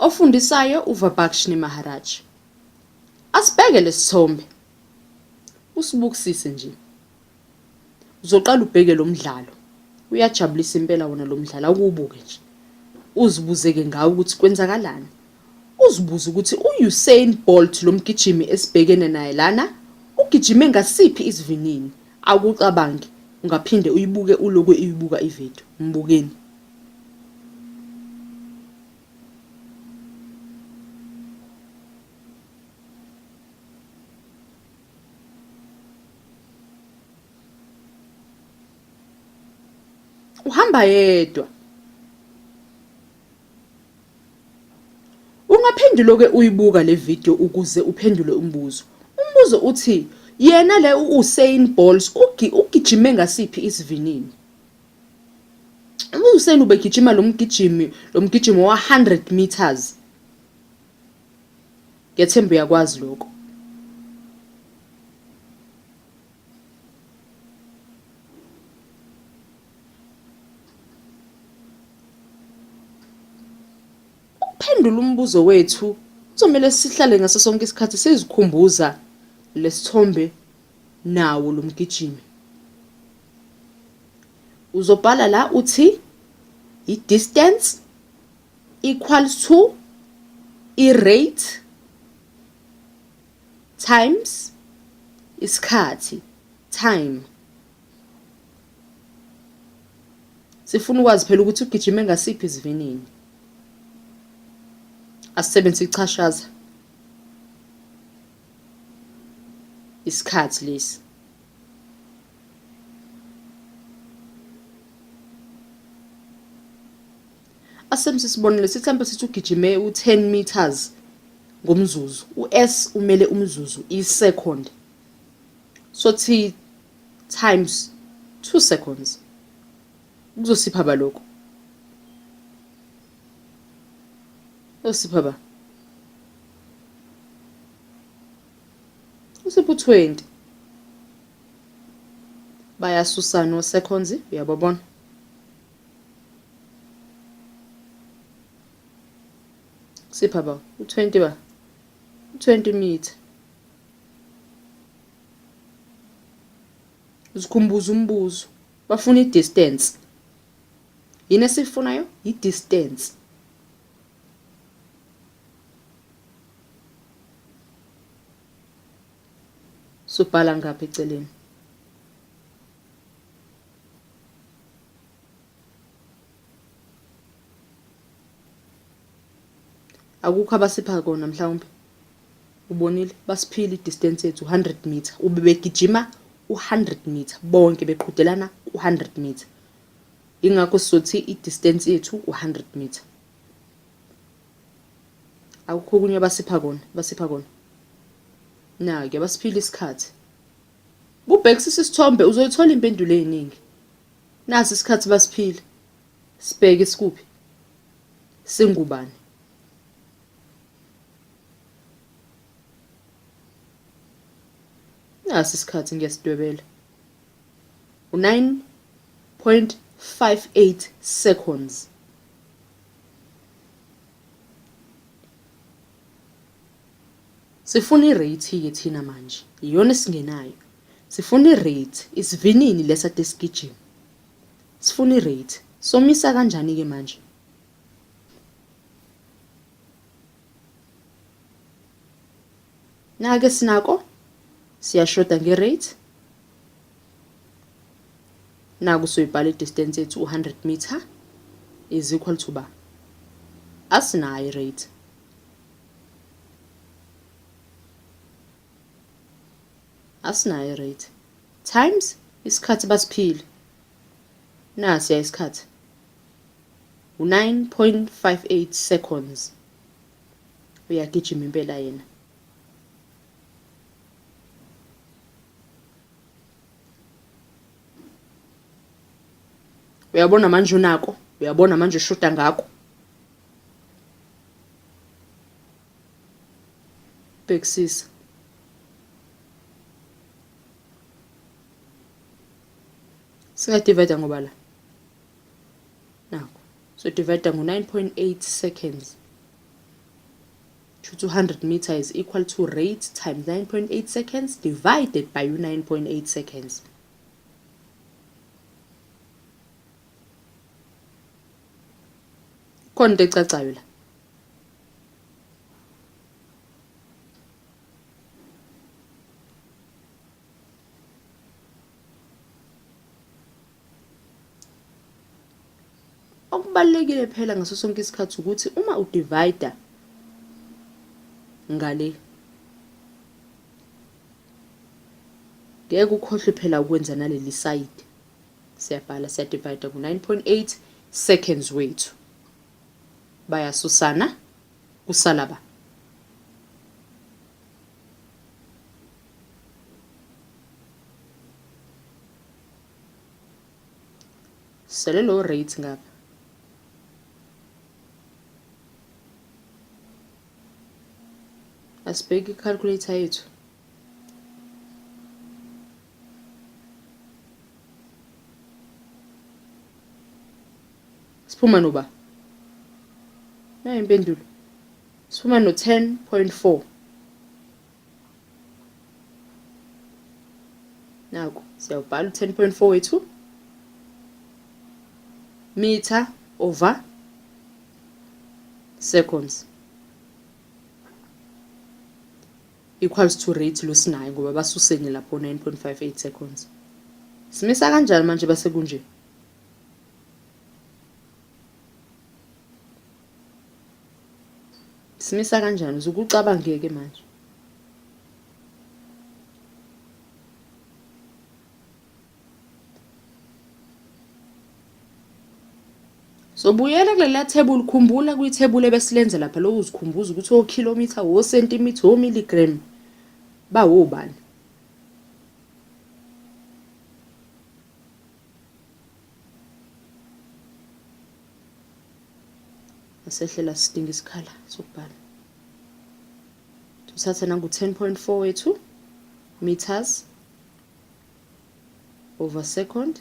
Ofundisayo uVabakshni Maharaj. Asibheke lesithombe. Usibukisise nje. Uzoqala ubheke lo mdlalo. Uyajabulisa impela wona lo mdlalo awukubuke nje. Uzibuze-ke ngawe ukuthi kwenzakalani. Uzibuze ukuthi u-Usain Bolt lo mgijimi esibhekene naye lana ugijime ngasiphi isivinini. Awukucabange, ungaphinde uyibuke ulokhu uyibuka ividiyo. Mbukeni. Uhamba yedwa. Ungaphendulo-ke uyibuka le video ukuze uphendule umbuzo. Umbuzo uthi yena le u-Usain Bolt ugijime ngasiphi isivinini? U-Usain ubegijima lo mgijimi lo mgijimo wa-100 meters. Ngiyethemba uyakwazi lokho. Ukuphendula umbuzo wethu kuzomele sihlale ngaso sonke isikhathi sizikhumbuza lesithombe nawo lo mgijimi. Uzobhala la uthi i-distance equals to i-rate times isikhathi, time. Sifuna ukwazi phela ukuthi ugijime ngasiphi isivinini. Asisebenzise ichashaza. Isikhathi lesi. Asebenzise isibonelo sithi mhlawumbe sithi ugijime u-10 meters ngomzuzu. U-S umele umzuzu, i-second. Sothi times 2 seconds. Kuzosipha ba lokho? Kuzosipha ba? Usipha u-20. Bayasusana o-seconds, uyababona? Sipha ba? U-20 ba? U-20 meter. Zikhumbuza umbuzo. Bafuna i-distance. Yini esiyifunayo? I-distance. Sobhala ngapha eceleni. Akukho abasipha kona mhlawumbe. Ubonile basiphile i-distance yethu 100 meter. Ubebegijima u-100 meter bonke beqhudelana ku-100 meter. Ingakho sizothi i-distance yethu u-100 meter. Akukho okunye abasipha kona, basipha kona. Na-ke basiphile isikhathi. Kubhekisisa isithombe uzoyithola impendulo eziningi. Nasi isikhathi basiphile. Sibheke sikuphi? Singubani? Nasi isikhathi ngiyasidwebela. U-9.58 seconds. Sifuna i-rate-ke thina manje, iyona esingenayo. Sifuna i-rate, isivinini lesi ade sigijima. Sifuna i-rate. Somisa kanjani-ke manje? Nake sinako, siyashoda nge-rate. Naku soyibhala i-distance yethu u-100 meter is equal to ba? Asinayo i-rate. Asinayo i-rate. Times isikhathi basiphile. Nasiya isikhathi. U-9.58 seconds. Uyagijima impela yena. Uyabona manje unako, uyabona manje ushoda ngakho. Bhekisisa. Singadivide ngoba la. Nakho. So divide ngo 9.8 seconds. Shuthi u-100 meter is equal to rate times 9.8 seconds divided by u-9.8 seconds. Khona into ecacayo la. Okubalulekile phela ngaso sonke isikhathi ukuthi uma udivayida ngale ngeke ukhohlwe phela ukwenza naleli sayidi. Siyabhala siyadivayida ku-9.8 seconds wethu. Bayasusana kusala ba. Sele lo rate ngapha. Asibheke i-calculator yethu. Siphuma noba? Nayo impendulo. Siphuma no 10.4. Naku siyawubhala u-10.4 wethu meter over seconds equals to rate lo sinayo ngoba basuseni lapho 9.58 seconds. Simisa kanjani manje base kunje? Simisa kanjani? Uzukucabangeke manje. Sobuyela kulela thebuli, khumbula kwithebuli ebesilenza lapha lokhu uzikhumbuza ukuthi okhilomitha, osentimitha, omiligram bawobani. Asehlela sidinga isikhala sokubhala. Tuthatha nangu 10.4 wethu meters over second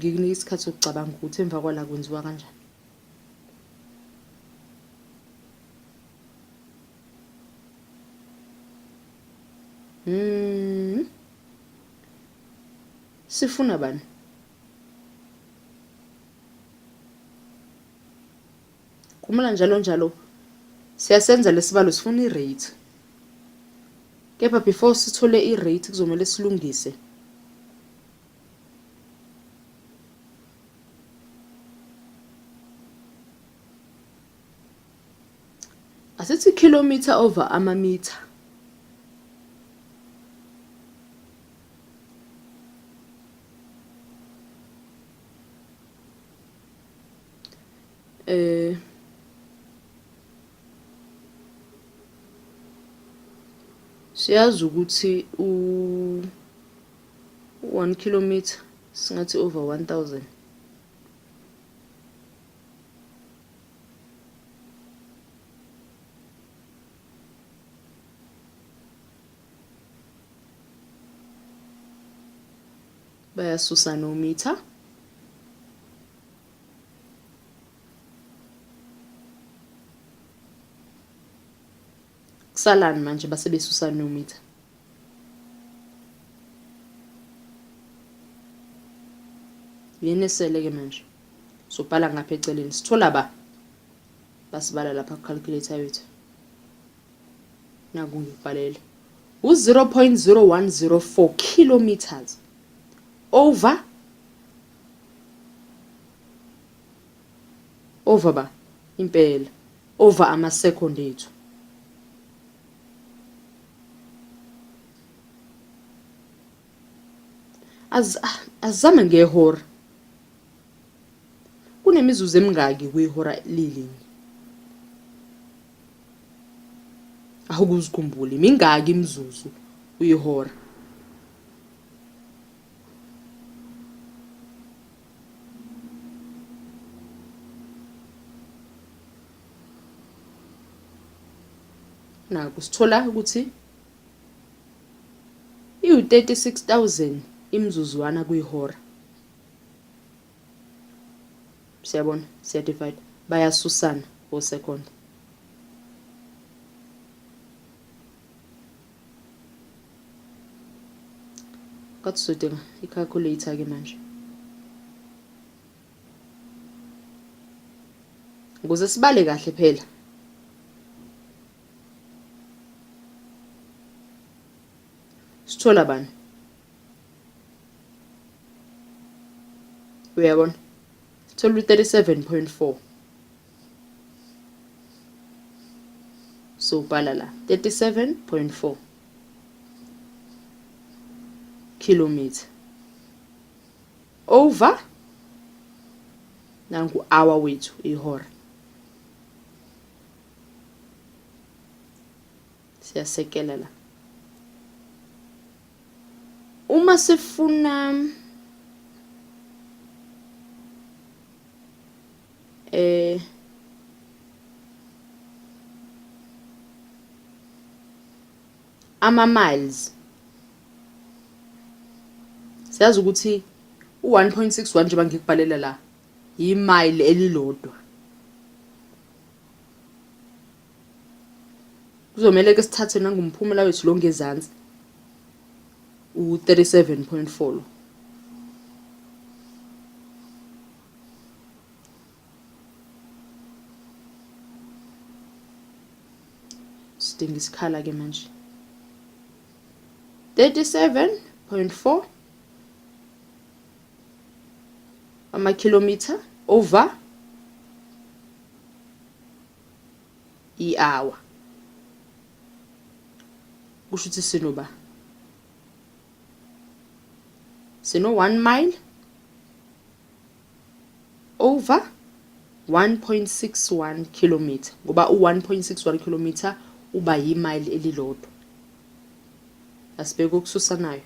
ngikunika isikhathi sokucabanga ukuthi emva kwala kwenziwa kanjani. Mm. Sifuna bani? Khumula njalo njalo siyasenza lesibalo sifuna i-rate. Kepha before sithole i-rate kuzomele silungise. Asithi kilometer over amamitha. Eh siyazi ukuthi u 1 kilometer singathi over 1000 bayasusa nomitha kusalani manje base besusa nomitha yini esele ke manje sobhala ngapha eceleni sithola ba basibala lapha ku-calculator yethu naku ngibhalele u-0.0104 kilometers over over ba impela over ama-second ethu Azame ngehora. Kunemizuzu emingaki kwihora lilinye? Awukuzikhumbuli, mingaki imizuzu kwihora? Naku sithola ukuthi iwu-36,000. Imizuzwana kwihora. Siyabona, siya divide. Bayasusana o-second. Ngathi sizodinga i-calculator ke manje. Ukuze sibale kahle phela. Sithola bani? Uyabona? Sithola u-37.4. So ubhala la 37.4 kilometer over nangu hour wethu ihora. Siyasekela la. Uma sifuna eh ama miles siyazi ukuthi u-1.61 njengoba ngikubhalela la yimayili elilodwa. Kuzomele ke sithathe nangumphumela wethu lo ngezansi u-37.4 lo. Sidinga isikhala ke manje. 37.4 amakhilomitha over i-hour. Kusho ukuthi sinoba sino 1 mile over 1.61 kilometer ngoba u-1.61 kilometer uba yimayili elilodwa. Asibheke okususanayo.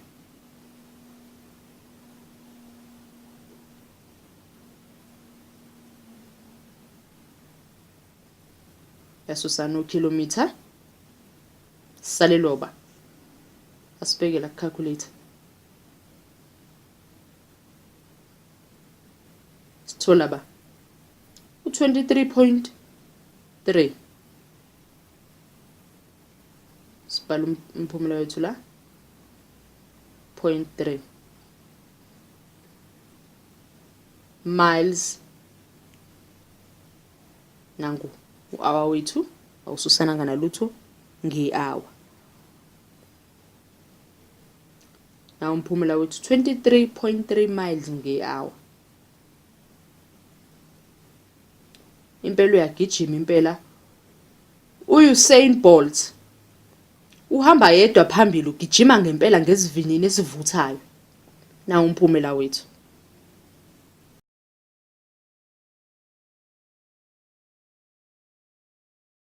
Yasusana ukhilomitha saleloba. Asibheke la calculator. Sithola ba u-23.3. Sibhala um-, umphumela wethu la 0.3 miles nangu u-hour wethu awususananga nalutho nge-hour. Nawu umphumela wethu 23.3 miles nge-hour. Impela uyagijima impela u-Usain Bolt uhamba yedwa phambili ugijima ngempela ngesivinini esivuthayo. Nawu umphumela wethu.